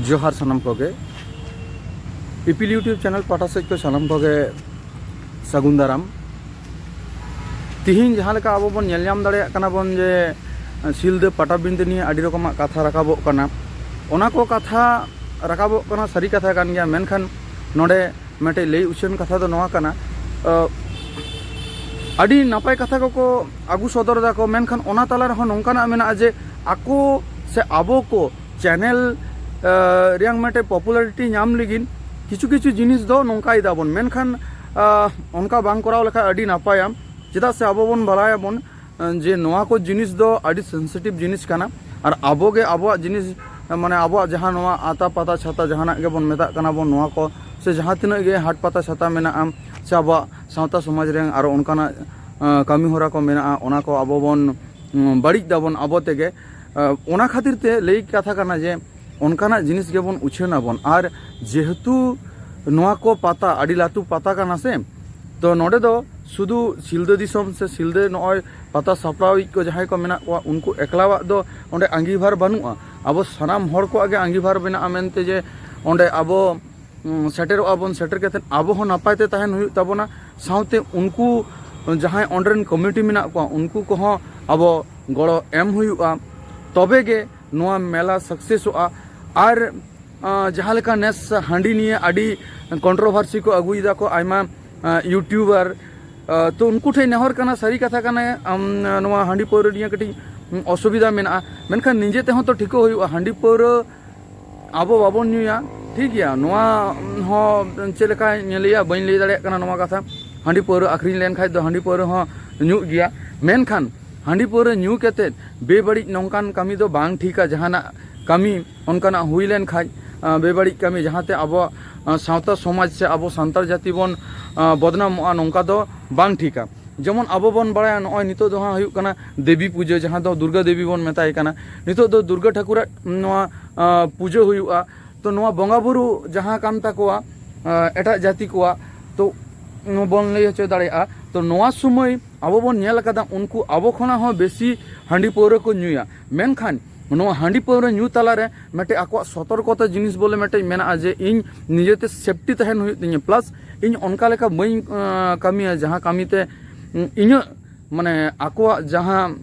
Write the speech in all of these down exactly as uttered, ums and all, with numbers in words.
ᱡᱚᱦᱟᱨ ᱥᱟᱱᱟᱢ ᱠᱚᱜᱮ᱾ ᱤᱯᱤᱞ YouTube ᱪᱮᱱᱮᱞ ᱯᱟᱦᱴᱟ ᱥᱮᱫ ᱠᱷᱚᱱ ᱥᱟᱱᱟᱢ ᱠᱚᱜᱮ ᱥᱟᱹᱜᱩᱱ ᱫᱟᱨᱟᱢ᱾ ᱛᱤᱦᱤᱧ ᱡᱟᱦᱟᱸ ᱞᱮᱠᱟ ᱟᱵᱚ ᱵᱚᱱ ᱧᱮᱞ ᱧᱟᱢ ᱫᱟᱲᱮᱭᱟᱜ ᱠᱟᱱᱟ ᱵᱚᱱ ᱡᱮ ᱥᱤᱞᱫᱟᱹ ᱯᱟᱴᱟᱵᱤᱸᱫᱟᱹ ᱱᱤᱭᱮ ᱟᱹᱰᱤ ᱨᱚᱠᱚᱢᱟᱜ ᱠᱟᱛᱷᱟ ᱨᱟᱠᱟᱵᱚᱜ ᱠᱟᱱᱟ᱾ ᱚᱱᱟ ᱠᱚ ᱠᱟᱛᱷᱟ ᱨᱟᱠᱟᱵᱚᱜ ᱠᱟᱱᱟ, ᱥᱟᱹᱨᱤ ᱠᱟᱛᱷᱟ ᱠᱟᱱ ᱜᱮᱭᱟ, ᱢᱮᱱᱠᱷᱟᱱ ᱱᱚᱰᱮ ᱢᱤᱫᱴᱮᱡ ᱞᱟᱹᱭ ᱩᱪᱷᱟᱹᱱ ᱠᱟᱛᱷᱟ ᱫᱚ ᱱᱚᱣᱟ ᱠᱟᱱᱟ, ᱟᱹᱰᱤ ᱱᱟᱯᱟᱭ ᱠᱟᱛᱷᱟ ᱠᱚᱠᱚ ᱟᱹᱜᱩ ᱥᱚᱫᱚᱨ ᱫᱟᱠᱚ, ᱢᱮᱱᱠᱷᱟᱱ ᱚᱱᱟ ᱛᱟᱞᱟ ᱨᱮᱦᱚᱸ ᱱᱚᱝᱠᱟᱱᱟᱜ ᱢᱮᱱᱟᱜᱼᱟ ᱡᱮ ᱟᱠᱚ ᱥᱮ ᱟᱵᱚ ᱠᱚ ᱪᱮᱱᱮᱞ ᱨᱮᱭᱟᱝ ᱢᱤᱫᱴᱮᱡ popularity ᱧᱟᱢ ᱞᱟᱹᱜᱤᱫ ᱠᱤᱪᱷᱩ ᱠᱤᱪᱷᱩ ᱡᱤᱱᱤᱥ ᱫᱚ ᱱᱚᱝᱠᱟᱭ ᱫᱟᱵᱚᱱ, ᱢᱮᱱᱠᱷᱟᱱ ᱚᱱᱠᱟ ᱵᱟᱝ ᱠᱚᱨᱟᱣ ᱞᱮᱠᱷᱟᱱ ᱟᱹᱰᱤ ᱱᱟᱯᱟᱭᱟ᱾ ᱪᱮᱫᱟᱜ ᱥᱮ ᱟᱵᱚ ᱵᱚᱱ ᱵᱟᱲᱟᱭᱟᱵᱚᱱ ᱡᱮ ᱱᱚᱣᱟ ᱠᱚ ᱡᱤᱱᱤᱥ ᱫᱚ ᱟᱹᱰᱤ sensitive ᱡᱤᱱᱤᱥ ᱠᱟᱱᱟ, ᱟᱨ ᱟᱵᱚ ᱜᱮ ᱟᱵᱚᱣᱟᱜ ᱡᱤᱱᱤᱥ, ᱢᱟᱱᱮ ᱟᱵᱚᱣᱟᱜ ᱡᱟᱦᱟᱸ ᱱᱚᱣᱟ ᱟᱛᱟ ᱯᱟᱛᱟ ᱪᱷᱟᱛᱟ ᱡᱟᱦᱟᱱᱟᱜ ᱜᱮᱵᱚᱱ ᱢᱮᱛᱟᱜ ᱠᱟᱱᱟ ᱵᱚᱱ, ᱱᱚᱣᱟ ᱠᱚ ᱥᱮ ᱡᱟᱦᱟᱸ ᱛᱤᱱᱟᱹᱜ ᱜᱮ ᱦᱟᱴ ᱯᱟᱛᱟ ᱪᱷᱟᱛᱟ ᱢᱮᱱᱟᱜᱼᱟ ᱥᱮ ᱟᱵᱚᱣᱟᱜ ᱥᱟᱶᱛᱟ ᱥᱚᱢᱟᱡᱽ ᱨᱮ ᱟᱨᱚ ᱚᱱᱠᱟᱱᱟᱜ ᱠᱟᱹᱢᱤ ᱦᱚᱨᱟ ᱠᱚ ᱢᱮᱱᱟᱜᱼᱟ, ᱚᱱᱟ ᱠᱚ ᱟᱵᱚ ᱵᱚᱱ ᱵᱟᱹᱲᱤᱡ ᱫᱟᱵᱚᱱ ᱟᱵᱚ ᱛᱮᱜᱮ᱾ ᱚᱱᱟ ᱠᱷᱟᱹᱛᱤᱨ ᱛᱮ ᱞᱟᱹᱭ ᱠᱟᱛᱷᱟ ᱠᱟᱱᱟ ᱡᱮ ᱚᱱᱠᱟᱱᱟᱜ ᱡᱤᱱᱤᱥ ᱜᱮᱵᱚᱱ ᱩᱪᱷᱟᱹᱱ ᱟᱵᱚᱱ᱾ ᱟᱨ ᱡᱮᱦᱮᱛᱩ ᱱᱚᱣᱟ ᱠᱚ ᱯᱟᱛᱟ ᱟᱹᱰᱤ ᱞᱟᱹᱴᱩ ᱯᱟᱛᱟ ᱠᱟᱱᱟ ᱥᱮ, ᱛᱚ ᱱᱚᱰᱮ ᱫᱚ ᱥᱩᱫᱷᱩ ᱥᱤᱞᱫᱟᱹ ᱫᱤᱥᱚᱢ ᱥᱮ ᱥᱤᱞᱫᱟᱹ ᱱᱚᱜᱼᱚᱭ ᱯᱟᱛᱟ ᱥᱟᱯᱲᱟᱣᱤᱡ ᱠᱚ ᱡᱟᱦᱟᱸᱭ ᱠᱚ ᱢᱮᱱᱟᱜ ᱠᱚᱣᱟ, ᱩᱱᱠᱩ ᱮᱠᱞᱟᱣᱟᱜ ᱫᱚ ᱚᱸᱰᱮ ᱟᱸᱜᱤᱵᱷᱟᱨ ᱵᱟᱹᱱᱩᱜᱼᱟ᱾ ᱟᱵᱚ ᱥᱟᱱᱟᱢ ᱦᱚᱲ ᱠᱚᱣᱟᱜ ᱜᱮ ᱟᱸᱜᱤᱵᱷᱟᱨ ᱢᱮᱱᱟᱜᱼᱟ ᱢᱮᱱᱛᱮ ᱡᱮ ᱚᱸᱰᱮ ᱟᱵᱚ ᱥᱮᱴᱮᱨᱚᱜᱼᱟ ᱵᱚᱱ, ᱥᱮᱴᱮᱨ ᱠᱟᱛᱮᱫ ᱟᱵᱚ ᱦᱚᱸ ᱱᱟᱯᱟᱭ ᱛᱮ ᱛᱟᱦᱮᱱ ᱦᱩᱭᱩᱜ ᱛᱟᱵᱚᱱᱟ, ᱥᱟᱶᱛᱮ ᱩᱱᱠᱩ ᱡᱟᱦᱟᱸᱭ ᱚᱸᱰᱮ ᱨᱮᱱ ᱠᱚᱢᱤᱴᱤ ᱢᱮᱱᱟᱜ ᱠᱚᱣᱟ, ᱩᱱᱠᱩ ᱠᱚᱦᱚᱸ ᱟᱵᱚ ᱜᱚᱲᱚ ᱮᱢ ᱦᱩᱭᱩᱜᱼᱟ, ᱛᱚᱵᱮ ᱜᱮ ᱱᱚᱣᱟ ᱢᱮᱞᱟ ᱥᱟᱠᱥᱮᱥᱚᱜᱼᱟ᱾ ᱟᱨ ᱡᱟᱦᱟᱸ ᱞᱮᱠᱟ ᱱᱮᱥ ᱦᱟᱺᱰᱤ ᱱᱤᱭᱮ ᱟᱹᱰᱤ ᱠᱚᱱᱴᱨᱳᱵᱷᱟᱨᱥᱤ ᱠᱚ ᱟᱹᱜᱩᱭᱮᱫᱟ ᱠᱚ ᱟᱭᱢᱟ ᱤᱭᱩᱴᱤᱭᱩᱵᱟᱨ, ᱛᱚ ᱩᱱᱠᱩ ᱴᱷᱮᱱ ᱱᱮᱦᱚᱨ ᱠᱟᱱᱟ, ᱥᱟᱹᱨᱤ ᱠᱟᱛᱷᱟ ᱠᱟᱱᱟ, ᱱᱚᱣᱟ ᱦᱟᱺᱰᱤ ᱯᱟᱹᱣᱨᱟᱹ ᱱᱤᱭᱮ ᱠᱟᱹᱴᱤᱡ ᱚᱥᱩᱵᱤᱫᱷᱟ ᱢᱮᱱᱟᱜᱼᱟ, ᱢᱮᱱᱠᱷᱟᱱ ᱱᱤᱡᱮ ᱛᱮᱦᱚᱸ ᱛᱚ ᱴᱷᱤᱠᱟᱹ ᱦᱩᱭᱩᱜᱼᱟ ᱦᱟᱺᱰᱤ ᱯᱟᱹᱣᱨᱟᱹ ᱟᱵᱚ ᱵᱟᱵᱚᱱ ᱧᱩᱭᱟ, ᱴᱷᱤᱠ ᱜᱮᱭᱟ, ᱱᱚᱣᱟ ᱦᱚᱸ ᱪᱮᱫ ᱞᱮᱠᱟᱧ ᱞᱟᱹᱭᱟ, ᱵᱟᱹᱧ ᱞᱟᱹᱭ ᱫᱟᱲᱮᱭᱟᱜ ᱠᱟᱱᱟ ᱱᱚᱣᱟ ᱠᱟᱛᱷᱟ᱾ ᱦᱟᱺᱰᱤ ᱯᱟᱹᱣᱨᱟᱹ ᱟᱹᱠᱷᱨᱤᱧ ᱞᱮᱱᱠᱷᱟᱱ ᱫᱚ ᱦᱟᱺᱰᱤ ᱯᱟᱹᱣᱨᱟᱹ ᱦᱚᱸ ᱧᱩᱜ ᱜᱮᱭᱟ, ᱢᱮᱱᱠᱷᱟᱱ ᱦᱟᱺᱰᱤ ᱯᱟᱹᱣᱨᱟᱹ ᱧᱩ ᱠᱟᱛᱮᱫ ᱵᱮᱵᱟᱹᱲᱤᱡ ᱱᱚᱝᱠᱟᱱ ᱠᱟᱹᱢᱤ ᱫᱚ ᱵᱟᱝ ᱴᱷᱤᱠᱟ᱾ ᱡᱟᱦᱟᱱᱟᱜ ᱠᱟᱹᱢᱤ ᱚᱱᱠᱟᱱᱟᱜ ᱦᱩᱭ ᱞᱮᱱᱠᱷᱟᱱ, ᱵᱮᱵᱟᱹᱲᱤᱡ ᱠᱟᱹᱢᱤ ᱡᱟᱦᱟᱸᱛᱮ ᱟᱵᱚᱣᱟᱜ ᱥᱟᱶᱛᱟ ᱥᱚᱢᱟᱡᱽ ᱥᱮ ᱟᱵᱚ ᱥᱟᱱᱛᱟᱲ ᱡᱟᱹᱛᱤ ᱵᱚᱱ ᱵᱚᱫᱱᱟᱢᱚᱜᱼᱟ, ᱱᱚᱝᱠᱟ ᱫᱚ ᱵᱟᱝ ᱴᱷᱤᱠᱟ᱾ ᱡᱮᱢᱚᱱ ᱟᱵᱚ ᱵᱚᱱ ᱵᱟᱲᱟᱭᱟ, ᱱᱚᱜᱼᱚᱭ ᱱᱤᱛᱚᱜ ᱫᱚ ᱦᱟᱸᱜ ᱦᱩᱭᱩᱜ ᱠᱟᱱᱟ ᱫᱮᱵᱤ ᱯᱩᱡᱟᱹ, ᱡᱟᱦᱟᱸ ᱫᱚ ᱫᱩᱨᱜᱟ ᱫᱮᱵᱤ ᱵᱚᱱ ᱢᱮᱛᱟᱭ ᱠᱟᱱᱟ᱾ ᱱᱤᱛᱚᱜ ᱫᱚ ᱫᱩᱨᱜᱟ ᱴᱷᱟᱹᱠᱩᱨᱟᱜ ᱱᱚᱣᱟ ᱯᱩᱡᱟᱹ ᱦᱩᱭᱩᱜᱼᱟ᱾ ᱛᱚ ᱱᱚᱣᱟ ᱵᱚᱸᱜᱟ ᱵᱩᱨᱩ ᱡᱟᱦᱟᱸ ᱠᱟᱱ ᱛᱟᱠᱚᱣᱟ ᱮᱴᱟᱜ ᱡᱟᱹᱛᱤ ᱠᱚᱣᱟᱜ, ᱛᱚ ᱵᱚᱱ ᱞᱟᱹᱭ ᱦᱚᱪᱚ ᱫᱟᱲᱮᱭᱟᱜᱼᱟ, ᱛᱚ ᱱᱚᱣᱟ ᱥᱚᱢᱚᱭ ᱟᱵᱚ ᱵᱚᱱ ᱧᱮᱞ ᱟᱠᱟᱫᱟ ᱩᱱᱠᱩ ᱟᱵᱚ ᱠᱷᱚᱱᱟᱜ ᱦᱚᱸ ᱵᱮᱥᱤ ᱦᱟᱺᱰᱤ ᱯᱟᱹᱣᱨᱟᱹ ᱠᱚ ᱧᱩᱭᱟ, ᱢᱮᱱᱠᱷᱟᱱ ᱱᱚᱣᱟ ᱦᱟᱺᱰᱤ ᱯᱟᱹᱣᱨᱟᱹ ᱧᱩ ᱛᱟᱞᱟᱨᱮ ᱢᱤᱫᱴᱮᱡ ᱟᱠᱚᱣᱟᱜ ᱥᱚᱛᱚᱨᱠᱚᱛᱟ ᱡᱤᱱᱤᱥ ᱵᱚᱞᱮ ᱢᱤᱫᱴᱮᱡ ᱢᱮᱱᱟᱜᱼᱟ, ᱡᱮ ᱤᱧ ᱱᱤᱡᱮᱛᱮ ᱥᱮᱯᱴᱤ ᱛᱟᱦᱮᱱ ᱦᱩᱭᱩᱜ ᱛᱤᱧᱟᱹ, ᱯᱞᱟᱥ ᱤᱧ ᱚᱱᱠᱟ ᱞᱮᱠᱟ ᱵᱟᱹᱧ, ᱟᱸ, ᱠᱟᱹᱢᱤᱭᱟ ᱡᱟᱦᱟᱸ ᱠᱟᱹᱢᱤᱛᱮ, ᱩᱸ, ᱤᱧᱟᱹᱜ ᱢᱟᱱᱮ ᱟᱠᱚᱣᱟᱜ ᱡᱟᱦᱟᱸ,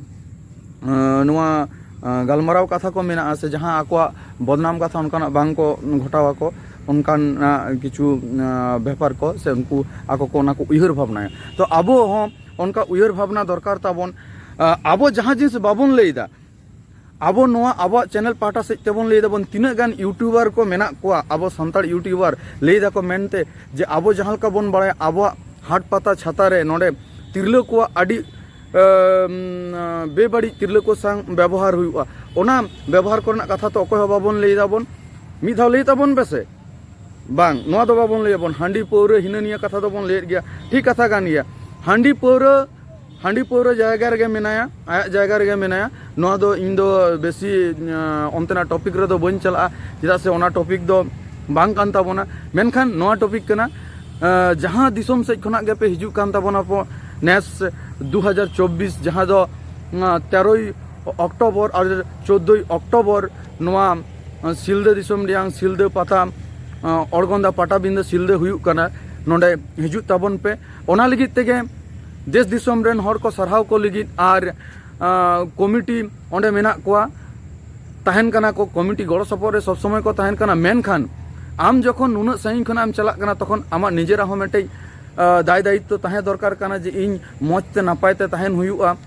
ᱟᱸ, ᱱᱚᱣᱟ, ᱟᱸ, ᱜᱟᱞᱢᱟᱨᱟᱣ ᱠᱟᱛᱷᱟ ᱠᱚ ᱢᱮᱱᱟᱜᱼᱟ ᱥᱮ ᱡᱟᱦᱟᱸ ᱟᱠᱚᱣᱟᱜ ᱵᱚᱫᱱᱟᱢ ᱠᱟᱛᱷᱟ ᱚᱱᱠᱟᱱᱟᱜ ᱵᱟᱝ ᱠᱚ ᱜᱷᱚᱴᱟᱣ ᱟᱠᱚ, ᱚᱱᱠᱟᱱᱟᱜ ᱠᱤᱪᱷᱩ, ᱟᱸ, ᱵᱮᱯᱟᱨ ᱠᱚ ᱥᱮ ᱩᱱᱠᱩ ᱟᱠᱚ ᱠᱚ ᱚᱱᱟ ᱠᱚ ᱩᱭᱦᱟᱹᱨ ᱵᱷᱟᱵᱽᱱᱟᱭᱟ᱾ ᱛᱚ ᱟᱵᱚ ᱦᱚᱸ ᱚᱱᱠᱟ ᱩᱭᱦᱟᱹᱨ ᱵᱷᱟᱵᱽᱱᱟ ᱫᱚᱨᱠᱟᱨ ᱛᱟᱵᱚᱱ᱾ ᱟᱸ, ᱟᱵᱚ ᱡᱟᱦᱟᱸ ᱡᱤᱱᱤᱥ ᱵᱟᱵᱚᱱ ᱞᱟᱹᱭᱫᱟ, ᱟᱵᱚ ᱱᱚᱣᱟ ᱟᱵᱚᱣᱟᱜ ᱪᱮᱱᱮᱞ ᱯᱟᱦᱴᱟ ᱥᱮᱫ ᱛᱮᱵᱚᱱ ᱞᱟᱹᱭ ᱫᱟᱵᱚᱱ, ᱛᱤᱱᱟᱹᱜ ᱜᱟᱱ ᱤᱭᱩᱴᱩᱵᱟᱨ ᱠᱚ ᱢᱮᱱᱟᱜ ᱠᱚᱣᱟ ᱟᱵᱚ ᱥᱟᱱᱛᱟᱲ ᱤᱭᱩᱴᱩᱵᱟᱨ, ᱞᱟᱹᱭ ᱫᱟᱠᱚ ᱢᱮᱱᱛᱮ ᱡᱮ ᱟᱵᱚ ᱡᱟᱦᱟᱸ ᱞᱮᱠᱟ ᱵᱚᱱ ᱵᱟᱲᱟᱭᱟ ᱟᱵᱚᱣᱟᱜ ᱦᱟᱴ ᱯᱟᱛᱟ ᱪᱷᱟᱛᱟ ᱨᱮ ᱱᱚᱰᱮ ᱛᱤᱨᱞᱟᱹ ᱠᱚᱣᱟᱜ ᱟᱹᱰᱤ, ᱟᱢ, ᱵᱮᱵᱟᱹᱲᱤᱡ ᱛᱤᱨᱞᱟᱹ ᱠᱚ ᱥᱟᱶ ᱵᱮᱵᱚᱦᱟᱨ ᱦᱩᱭᱩᱜᱼᱟ, ᱚᱱᱟ ᱵᱮᱵᱚᱦᱟᱨ ᱠᱚᱨᱮᱱᱟᱜ ᱠᱟᱛᱷᱟ ᱛᱚ ᱚᱠᱚᱭ ᱦᱚᱸ ᱵᱟᱵᱚᱱ ᱞᱟᱹᱭ ᱫᱟᱵᱚᱱ᱾ ᱢᱤᱫ ᱫᱷᱟᱣ ᱞᱟᱹᱭ ᱛᱟᱵᱚᱱ ᱯᱮᱥᱮ᱾ ᱵᱟᱝ, ᱱᱚᱣᱟ ᱫᱚ ᱵᱟᱵᱚᱱ ᱞᱟᱹᱭᱟᱵᱚᱱ, ᱦᱟᱺᱰᱤ ᱯᱟᱹᱣᱨᱟᱹ ᱦᱤᱱᱟᱹ ᱱᱤᱭᱟᱹ ᱠᱟᱛᱷᱟ ᱫᱚᱵᱚᱱ ᱞᱟᱹᱭᱮᱫ ᱜᱮᱭᱟ, ᱴᱷᱤᱠ ᱠᱟᱛᱷᱟ ᱠᱟᱱ ᱜᱮᱭᱟ᱾ ᱦᱟᱺᱰᱤ ᱯᱟᱹᱣᱨᱟᱹ, ᱦᱟᱺᱰᱤ ᱯᱟᱹᱣᱨᱟᱹ ᱡᱟᱭᱜᱟ ᱨᱮᱜᱮ ᱢᱮᱱᱟᱭᱟ, ᱟᱭᱟᱜ ᱡᱟᱭᱜᱟ ᱨᱮᱜᱮ ᱢᱮᱱᱟᱭᱟ᱾ ᱱᱚᱣᱟ ᱫᱚ ᱤᱧ ᱫᱚ ᱵᱮᱥᱤ, ᱟᱸ, ᱚᱱᱛᱮᱱᱟᱜ ᱴᱚᱯᱤᱠ ᱨᱮᱫᱚ ᱵᱟᱹᱧ ᱪᱟᱞᱟᱜᱼᱟ, ᱪᱮᱫᱟᱜ ᱥᱮ ᱚᱱᱟ ᱴᱚᱯᱤᱠ ᱫᱚ ᱵᱟᱝ ᱠᱟᱱ ᱛᱟᱵᱚᱱᱟ᱾ ᱢᱮᱱᱠᱷᱟᱱ ᱱᱚᱣᱟ ᱴᱚᱯᱤᱠ ᱠᱟᱱᱟ, ᱟᱸ, ᱡᱟᱦᱟᱸ ᱫᱤᱥᱚᱢ ᱥᱮᱫ ᱠᱷᱚᱱᱟᱜ ᱜᱮᱯᱮ ᱦᱤᱡᱩᱜ ᱠᱟᱱ ᱛᱟᱵᱚᱱᱟ ᱯᱚ-, ᱱᱮᱥ ᱫᱩ ᱦᱟᱡᱟᱨ ᱪᱚᱵᱵᱤᱥ, ᱡᱟᱦᱟᱸ ᱫᱚ, ᱟᱸ, ᱛᱮᱨᱚᱭ ᱚᱠᱴᱳᱵᱚᱨ ᱟᱨ ᱪᱳᱫᱽᱫᱳᱭ ᱚᱠᱴᱳᱵᱚᱨ ᱱᱚᱣᱟ, ᱟᱸ, ᱥᱤᱞᱫᱟᱹ ᱫᱤᱥᱚᱢ ᱨᱮᱭᱟᱝ ᱥᱤᱞᱫᱟᱹ ᱯᱟᱛᱟ, ᱟᱸ, ᱚᱲᱜᱚᱸᱫᱟ ᱯᱟᱴᱟᱵᱤᱸᱫᱟᱹ ᱥᱤᱞᱫᱟᱹ ᱦᱩᱭᱩᱜ ᱠᱟᱱᱟ, ᱱᱚᱰᱮ ᱦᱤᱡᱩᱜ ᱛᱟᱵᱚᱱ ᱯᱮ᱾ ᱚᱱᱟ ᱞᱟᱹᱜᱤᱫ ᱛᱮᱜᱮ ᱫᱮᱥ ᱫᱤᱥᱚᱢ ᱨᱮᱱ ᱦᱚᱲ ᱠᱚ ᱥᱟᱨᱦᱟᱣ ᱠᱚ ᱞᱟᱹᱜᱤᱫ ᱟᱨ, ᱟᱸ, ᱠᱚᱢᱤᱴᱤ ᱚᱸᱰᱮ ᱢᱮᱱᱟᱜ ᱠᱚᱣᱟ, ᱛᱟᱦᱮᱱ ᱠᱟᱱᱟ ᱠᱚ, ᱠᱚᱢᱤᱴᱤ ᱜᱚᱲᱚ ᱥᱚᱯᱚᱦᱚᱫ ᱨᱮ ᱥᱚᱵ ᱥᱚᱢᱚᱭ ᱠᱚ ᱛᱟᱦᱮᱱ ᱠᱟᱱᱟ᱾ ᱢᱮᱱᱠᱷᱟᱱ ᱟᱢ ᱡᱚᱠᱷᱚᱱ ᱱᱩᱱᱟᱹᱜ ᱥᱟᱺᱜᱤᱧ ᱠᱷᱚᱱᱟᱜ ᱮᱢ ᱪᱟᱞᱟᱜ ᱠᱟᱱᱟ, ᱛᱚᱠᱷᱚᱱ ᱟᱢᱟᱜ ᱱᱤᱡᱮᱨᱟᱜ ᱦᱚᱸ ᱢᱤᱫᱴᱮᱡ, ᱟᱸ, ᱫᱟᱭ ᱫᱟᱭᱤᱛᱛᱚ ᱛᱟᱦᱮᱸ ᱫᱚᱨᱠᱟᱨ ᱠᱟᱱᱟ ᱡᱮ ᱤᱧ ᱢᱚᱡᱽ ᱛᱮ ᱱᱟᱯᱟᱭ ᱛᱮ ᱛᱟᱦᱮᱱ ᱦᱩᱭᱩᱜᱼᱟ᱾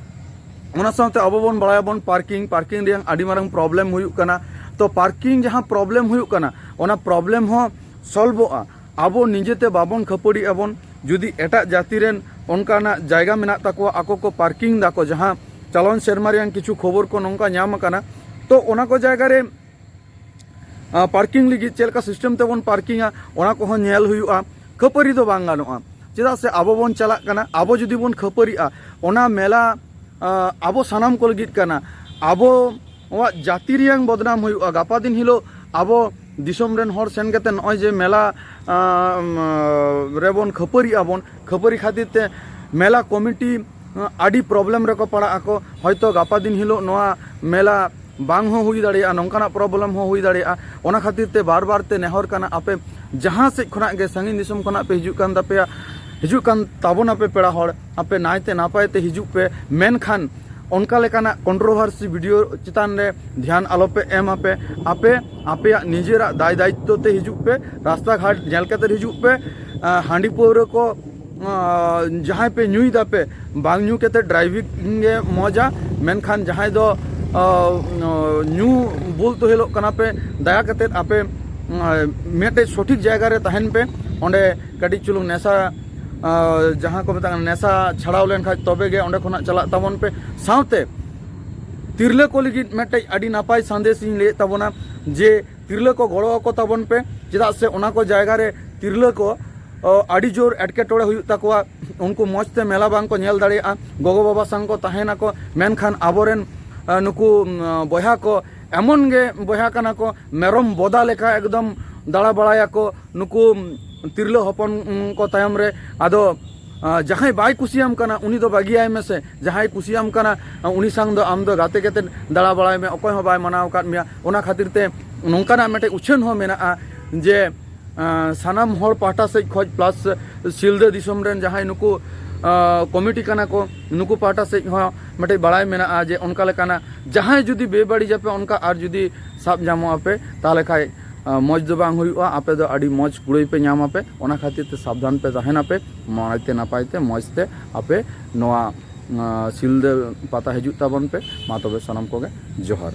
ᱚᱱᱟ ᱥᱟᱶᱛᱮ ᱟᱵᱚ ᱵᱚᱱ ᱵᱟᱲᱟᱭᱟᱵᱚᱱ ᱯᱟᱨᱠᱤᱝ, ᱯᱟᱨᱠᱤᱝ ᱨᱮᱭᱟᱜ ᱟᱹᱰᱤ ᱢᱟᱨᱟᱝ ᱯᱨᱚᱵᱞᱮᱢ ᱦᱩᱭᱩᱜ ᱠᱟᱱᱟ᱾ ᱛᱚ ᱯᱟᱨᱠᱤᱝ ᱡᱟᱦᱟᱸ ᱯᱨᱚᱵᱞᱮᱢ ᱦᱩᱭᱩᱜ ᱠᱟᱱᱟ, ᱚᱱᱟ ᱯᱨᱚᱵᱞᱮᱢ ᱦᱚᱸ ᱥᱚᱞᱵᱷᱚᱜᱼᱟ᱾ ᱟᱵᱚ ᱱᱤᱡᱮᱛᱮ ᱵᱟᱵᱚᱱ ᱠᱷᱟᱹᱯᱟᱹᱨᱤᱜ ᱟᱵᱚᱱ᱾ ᱡᱩᱫᱤ ᱮᱴᱟᱜ ᱡᱟᱹᱛᱤ ᱨᱮᱱ ᱚᱱᱠᱟᱱᱟᱜ ᱡᱟᱭᱜᱟ ᱢᱮᱱᱟᱜ ᱛᱟᱠᱚᱣᱟ, ᱟᱠᱚ ᱠᱚ ᱯᱟᱨᱠᱤᱝ ᱫᱟᱠᱚ, ᱡᱟᱦᱟᱸ ᱪᱟᱞᱟᱣᱮᱱ ᱥᱮᱨᱢᱟ ᱨᱮᱭᱟᱜ ᱠᱤᱪᱷᱩ ᱠᱷᱚᱵᱚᱨ ᱠᱚ ᱱᱚᱝᱠᱟ ᱧᱟᱢ ᱟᱠᱟᱱᱟ, ᱛᱚ ᱚᱱᱟ ᱠᱚ ᱡᱟᱭᱜᱟ ᱨᱮ ᱟᱸ, ᱯᱟᱨᱠᱤᱝ ᱞᱟᱹᱜᱤᱫ ᱪᱮᱫ ᱞᱮᱠᱟ ᱥᱤᱥᱴᱮᱢ ᱛᱮᱵᱚᱱ ᱯᱟᱨᱠᱤᱝᱟ, ᱚᱱᱟ ᱠᱚᱦᱚᱸ ᱧᱮᱞ ᱦᱩᱭᱩᱜᱼᱟ᱾ ᱠᱷᱟᱹᱯᱟᱹᱨᱤ ᱫᱚ ᱵᱟᱝ ᱜᱟᱱᱚᱜᱼᱟ, ᱪᱮᱫᱟᱜ ᱥᱮ ᱟᱵᱚ ᱵᱚᱱ ᱪᱟᱞᱟᱜ ᱠᱟᱱᱟ, ᱟᱵᱚ ᱡᱩᱫᱤ ᱵᱚᱱ ᱠᱷᱟᱹᱯᱟᱹᱨᱤᱜᱼᱟ, ᱚᱱᱟ ᱢᱮᱞᱟ, ᱟᱸ, ᱟᱵᱚ ᱥᱟᱱᱟᱢ ᱠᱚ ᱞᱟᱹᱜᱤᱫ ᱠᱟᱱᱟ᱾ ᱟᱵᱚᱣᱟᱜ ᱡᱟᱹᱛᱤ ᱨᱮᱭᱟᱝ ᱵᱚᱫᱱᱟᱢ ᱦᱩᱭᱩᱜᱼᱟ᱾ ᱜᱟᱯᱟ ᱫᱤᱱ ᱦᱤᱞᱳᱜ ᱟᱵᱚ ᱫᱤᱥᱚᱢ ᱨᱮᱱ ᱦᱚᱲ ᱥᱮᱱ ᱠᱟᱛᱮ ᱱᱚᱜᱼᱚᱭ ᱡᱮ ᱢᱮᱞᱟ, ᱟᱸ, ᱨᱮᱵᱚᱱ ᱠᱷᱟᱹᱯᱟᱹᱨᱤᱜ ᱟᱵᱚᱱ, ᱠᱷᱟᱹᱯᱟᱹᱨᱤ ᱠᱷᱟᱹᱛᱤᱨ ᱛᱮ ᱢᱮᱞᱟ ᱠᱚᱢᱤᱴᱤ, ᱟᱸ, ᱟᱹᱰᱤ ᱯᱨᱚᱵᱞᱮᱢ ᱨᱮᱠᱚ ᱯᱟᱲᱟᱜ ᱟᱠᱚ᱾ ᱦᱚᱭᱛᱳ ᱜᱟᱯᱟ ᱫᱤᱱ ᱦᱤᱞᱳᱜ ᱱᱚᱣᱟ ᱢᱮᱞᱟ ᱵᱟᱝ ᱦᱚᱸ ᱦᱩᱭ ᱫᱟᱲᱮᱭᱟᱜᱼᱟ, ᱱᱚᱝᱠᱟᱱᱟᱜ ᱯᱨᱚᱵᱞᱮᱢ ᱦᱚᱸ ᱦᱩᱭ ᱫᱟᱲᱮᱭᱟᱜᱼᱟ᱾ ᱚᱱᱟ ᱠᱷᱟᱹᱛᱤᱨ ᱛᱮ ᱵᱟᱨ ᱵᱟᱨ ᱛᱮ ᱱᱮᱦᱚᱨ ᱠᱟᱱᱟ, ᱟᱯᱮ ᱡᱟᱦᱟᱸ ᱥᱮᱫ ᱠᱷᱚᱱᱟᱜ ᱜᱮ ᱥᱟᱺᱜᱤᱧ ᱫᱤᱥᱚᱢ ᱠᱷᱚᱱᱟᱜ ᱯᱮ ᱦᱤᱡᱩᱜ ᱠᱟᱱ ᱛᱟᱯᱮᱭᱟ, ᱦᱤᱡᱩᱜ ᱠᱟᱱ ᱛᱟᱵᱚᱱᱟᱯᱮ ᱯᱮᱲᱟ ᱦᱚᱲ, ᱟᱯᱮ ᱱᱟᱭᱛᱮ ᱱᱟᱯᱟᱭ ᱛᱮ ᱦᱤᱡᱩᱜ ᱯᱮ, ᱢᱮᱱᱠᱷᱟᱱ ᱚᱱᱠᱟ ᱞᱮᱠᱟᱱᱟᱜ ᱠᱚᱱᱴᱨᱳᱵᱷᱟᱨᱥᱤ ᱵᱷᱤᱰᱤᱭᱳ ᱪᱮᱛᱟᱱ ᱨᱮ ᱫᱷᱮᱭᱟᱱ ᱟᱞᱚᱯᱮ ᱮᱢ ᱟᱯᱮ᱾ ᱟᱯᱮ ᱟᱯᱮᱭᱟᱜ ᱱᱤᱡᱮᱨᱟᱜ ᱫᱟᱭ ᱫᱟᱭᱤᱛᱛᱚ ᱛᱮ ᱦᱤᱡᱩᱜ ᱯᱮ, ᱨᱟᱥᱛᱟ ᱜᱷᱟᱴ ᱧᱮᱞ ᱠᱟᱛᱮ ᱦᱤᱡᱩᱜ ᱯᱮ᱾ ᱟᱸ, ᱦᱟᱺᱰᱤ ᱯᱟᱹᱣᱨᱟᱹ ᱠᱚ, ᱟᱸ, ᱡᱟᱦᱟᱸᱭ ᱯᱮ ᱧᱩᱭ ᱫᱟᱯᱮ, ᱵᱟᱝ ᱧᱩ ᱠᱟᱛᱮ ᱰᱨᱟᱭᱵᱷᱤᱝ ᱜᱮ ᱢᱚᱡᱟ, ᱢᱮᱱᱠᱷᱟᱱ ᱡᱟᱦᱟᱸᱭ ᱫᱚ, ᱟᱸ, ᱧᱩ ᱵᱩᱞ ᱛᱚᱦᱮᱞᱚᱜ ᱠᱟᱱᱟ ᱯᱮ, ᱫᱟᱭᱟ ᱠᱟᱛᱮ ᱟᱯᱮ, ᱟᱸ, ᱢᱤᱫᱴᱮᱡ ᱥᱚᱴᱷᱤᱠ ᱡᱟᱭᱜᱟ ᱨᱮ ᱛᱟᱦᱮᱱ ᱯᱮ, ᱚᱸᱰᱮ ᱠᱟᱹᱴᱤᱡ ᱪᱩᱞᱩᱝ ᱱᱮᱥᱟ, ᱟᱸ, ᱡᱟᱦᱟᱸ ᱠᱚ ᱢᱮᱛᱟᱜ ᱠᱟᱱᱟ, ᱱᱮᱥᱟ ᱪᱷᱟᱲᱟᱣ ᱞᱮᱱᱠᱷᱟᱱ ᱛᱚᱵᱮ ᱜᱮ ᱚᱸᱰᱮ ᱠᱷᱚᱱᱟᱜ ᱪᱟᱞᱟᱜ ᱛᱟᱵᱚᱱ ᱯᱮ᱾ ᱥᱟᱶᱛᱮ ᱛᱤᱨᱞᱟᱹ ᱠᱚ ᱞᱟᱹᱜᱤᱫ ᱢᱤᱫᱴᱮᱡ ᱟᱹᱰᱤ ᱱᱟᱯᱟᱭ ᱥᱟᱸᱫᱮᱥ ᱤᱧ ᱞᱟᱹᱭᱮᱫ ᱛᱟᱵᱚᱱᱟ ᱡᱮ ᱛᱤᱨᱞᱟᱹ ᱠᱚ ᱜᱚᱲᱚ ᱟᱠᱚ ᱛᱟᱵᱚᱱ ᱯᱮ, ᱪᱮᱫᱟᱜ ᱥᱮ ᱚᱱᱟ ᱠᱚ ᱡᱟᱭᱜᱟ ᱨᱮ ᱛᱤᱨᱞᱟᱹ ᱠᱚ, ᱚ, ᱟᱹᱰᱤ ᱡᱳᱨ ᱮᱴᱠᱮᱴᱚᱬᱮ ᱦᱩᱭᱩᱜ ᱛᱟᱠᱚᱣᱟ, ᱩᱱᱠᱩ ᱢᱚᱡᱽ ᱛᱮ ᱢᱮᱞᱟ ᱵᱟᱝ ᱠᱚ ᱧᱮᱞ ᱫᱟᱲᱮᱭᱟᱜᱼᱟ, ᱜᱚᱜᱚ ᱵᱟᱵᱟ ᱥᱟᱝ ᱠᱚ ᱛᱟᱦᱮᱱᱟᱠᱚ, ᱢᱮᱱᱠᱷᱟᱱ ᱟᱵᱚᱨᱮᱱ, ᱟ, ᱱᱩᱠᱩ, ᱩᱢ, ᱵᱚᱭᱦᱟ ᱠᱚ ᱮᱢᱚᱱ ᱜᱮ ᱵᱚᱭᱦᱟ ᱠᱟᱱᱟ ᱠᱚ, ᱢᱮᱨᱚᱢ ᱵᱚᱫᱟ ᱞᱮᱠᱟ ᱮᱠᱫᱚᱢ ᱫᱟᱬᱟ ᱵᱟᱲᱟᱭᱟᱠᱚ ᱱᱩᱠᱩ, ᱩᱢ, ᱛᱤᱨᱞᱟᱹ ᱦᱚᱯᱚᱱ, ᱩᱢ, ᱠᱚ ᱛᱟᱭᱚᱢ ᱨᱮ᱾ ᱟᱫᱚ ᱟᱸ, ᱡᱟᱦᱟᱸᱭ ᱵᱟᱭ ᱠᱩᱥᱤᱭᱟᱢ ᱠᱟᱱᱟ, ᱩᱱᱤ ᱫᱚ ᱵᱟᱹᱜᱤᱭᱟᱭ ᱢᱮᱥᱮ᱾ ᱡᱟᱦᱟᱸᱭ ᱠᱩᱥᱤᱭᱟᱢ ᱠᱟᱱᱟ, ᱟᱸ, ᱩᱱᱤ ᱥᱟᱝ ᱫᱚ ᱟᱢ ᱫᱚ ᱜᱟᱛᱮ ᱠᱟᱛᱮ ᱫᱟᱬᱟ ᱵᱟᱲᱟᱭ ᱢᱮ, ᱚᱠᱚᱭ ᱦᱚᱸ ᱵᱟᱭ ᱢᱟᱱᱟᱣ ᱟᱠᱟᱫ ᱢᱮᱭᱟ᱾ ᱚᱱᱟ ᱠᱷᱟᱹᱛᱤᱨ ᱛᱮ ᱱᱚᱝᱠᱟᱱᱟᱜ ᱢᱤᱫᱴᱮᱡ ᱩᱪᱷᱟᱹᱱ ᱦᱚᱸ ᱢᱮᱱᱟᱜᱼᱟ ᱡᱮ, ᱟᱸ, ᱥᱟᱱᱟᱢ ᱦᱚᱲ ᱯᱟᱦᱴᱟ ᱥᱮᱫ ᱠᱷᱚᱡ plus ᱥᱤᱞᱫᱟᱹ ᱫᱤᱥᱚᱢ ᱨᱮᱱ ᱡᱟᱦᱟᱸᱭ ᱱᱩᱠᱩ, ᱟᱸ, ᱠᱚᱢᱤᱴᱤ ᱠᱟᱱᱟ ᱠᱚ, ᱱᱩᱠᱩ ᱯᱟᱦᱴᱟ ᱥᱮᱫ ᱦᱚᱸ ᱢᱤᱫᱴᱮᱡ ᱵᱟᱲᱟᱭ ᱢᱮᱱᱟᱜᱼᱟ ᱡᱮ ᱚᱱᱠᱟ ᱞᱮᱠᱟᱱᱟᱜ ᱡᱟᱦᱟᱸᱭ ᱡᱩᱫᱤ ᱵᱮᱵᱟᱹᱲᱤᱡ ᱟᱯᱮ ᱚᱱᱠᱟ ᱟᱨ ᱡᱩᱫᱤ ᱥᱟᱵ ᱧᱟᱢᱚᱜ ᱟᱯᱮ, ᱛᱟᱦᱚᱞᱮ ᱠᱷᱟᱡ ᱟᱸ, ᱢᱚᱡᱽ ᱫᱚ ᱵᱟᱝ ᱦᱩᱭᱩᱜᱼᱟ, ᱟᱯᱮ ᱫᱚ ᱟᱹᱰᱤ ᱢᱚᱡᱽ ᱠᱩᱲᱟᱹᱭ ᱯᱮ ᱧᱟᱢ ᱟᱯᱮ᱾ ᱚᱱᱟ ᱠᱷᱟᱹᱛᱤᱨ ᱛᱮ ᱥᱟᱵᱫᱷᱟᱱ ᱯᱮ ᱛᱟᱦᱮᱱ ᱟᱯᱮ, ᱱᱟᱭᱛᱮ ᱱᱟᱯᱟᱭ ᱛᱮ ᱢᱚᱡᱽ ᱛᱮ ᱟᱯᱮ ᱱᱚᱣᱟ, ᱟᱸ, ᱥᱤᱞᱫᱟᱹ ᱯᱟᱛᱟ ᱦᱤᱡᱩᱜ ᱛᱟᱵᱚᱱ ᱯᱮ᱾ ᱢᱟ ᱛᱚᱵᱮ ᱥᱟᱱᱟᱢ ᱠᱚᱜᱮ ᱡᱚᱦᱟᱨ᱾